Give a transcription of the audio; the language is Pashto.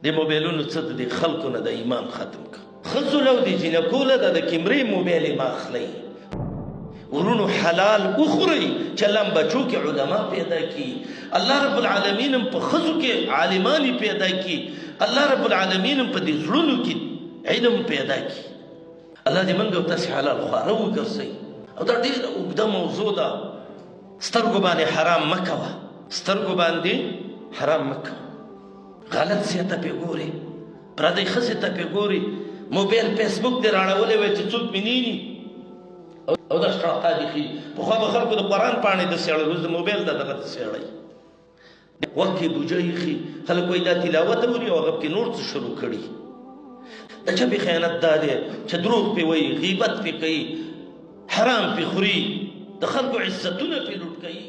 دې موبایلونو څه د دې خلکو نه د ایمان ختم کړ. ښځو له او دې جینکو له د کیمرې موبایل مه اخلئ. ورونو حلال وخورئ چې الله هم بچو کې علما پیدا کړي، الله رب العالمین هم په ښځو کې عالمانی پیدا کړي، الله رب العالمین هم په دې زړونو کې علم پیدا کړي. الله دې موږ او تاسې حلال خواره وګرځوي. او دا ډېره اوږده موضوع ده. سترګو باندې حرام مه کوه، سترګو باندې حرام مه کوه. غلط ځای ته پې ګورې، پردۍ ښځې ته پې ګورې، موبایل فیسبوک دې راړولی وای چې څوک مې نیني او دا شړقا دې ښي. پخوا به خلکو د قرآن پاڼې داسې اړولې، اوس د موبایل دا دغه داسې اړوي. غوږ کې بوجه ایښي، خلک وایي دا تلاوت اوري او هغه پکې نور څه شروع کړي. د ژبې خیانت دا دی چې دروغ پې وایي، غیبت پې کوي، حرام پې خوري، د خلکو عزتونه پې لوټ کوي.